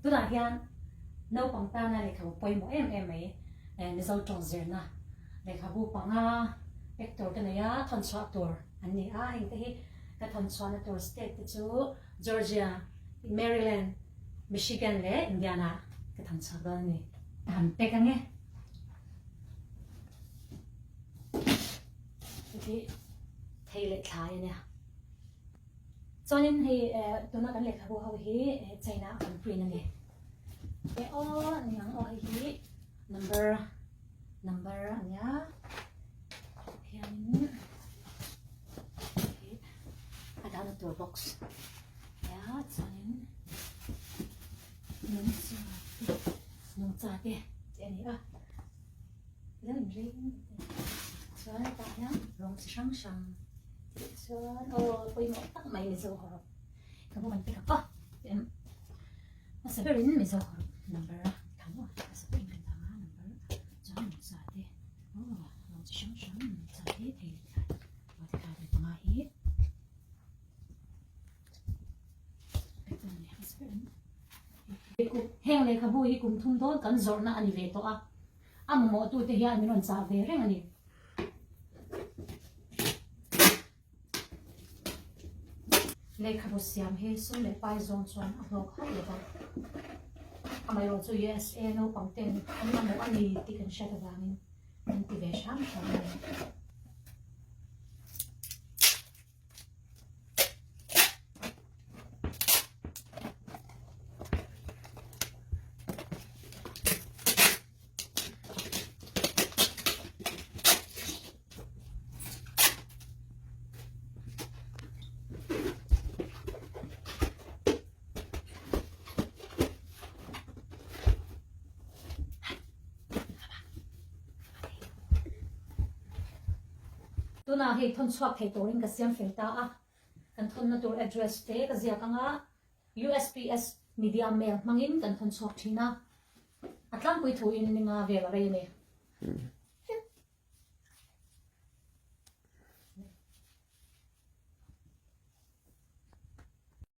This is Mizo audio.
Tunah hian naupang tana lehkhabu pawimawh em em mai Mizo tawng zirna lehkhabu panga pek tur ka nei a, thawn chhuah tur an ni a, heng te hi ka thawn chhuahna tur state te chu Georgia, Maryland, Michigan leh Indiana ka thawn chhuak dawn a ni. Ka han pek ange. Hei hi thei leh thlai a nia. Chuanin hei tuna kan lehkhabu ho hi China a kan print a ni. E aw a ni ang aw hei hi number number a nia hianin hei a dahna tur box a nia chuanin nungcha te nungcha te tih a ni a. Lo in reng chuan tah hian rawng chi hrang hrang tih chuan aw pawimawh tak mai Mizo hawrawp ka bu kan pick up a hmasa berin Mizo hawrawp number a thlang aw hmasa berin kan thlang a number chuan nungcha te aw rawng chi hrang hrang nungcha te thei leh thlai aw tikhan panga hi. Heng lehkhabu hi kum thum dawn kan zawrhna a ni ve tawh a, a mamawhtute hian min rawn chah ve reng a ni. Lehkhabu siam hi sum leh pai zawng chuan a hlawk hauh lo va, amaherawhchu USA naupang ten an mamawh a ni tih kan hriat avangin kan ti ve hram hram a ni. Tunah hei thawn chhuak thei turin ka siam fel ta a, kan thawnna tur address te ka ziak anga USPS media mail hmangin kan thawn chhuak thin a, a tlangpui thuin ninga vel a rei a ni.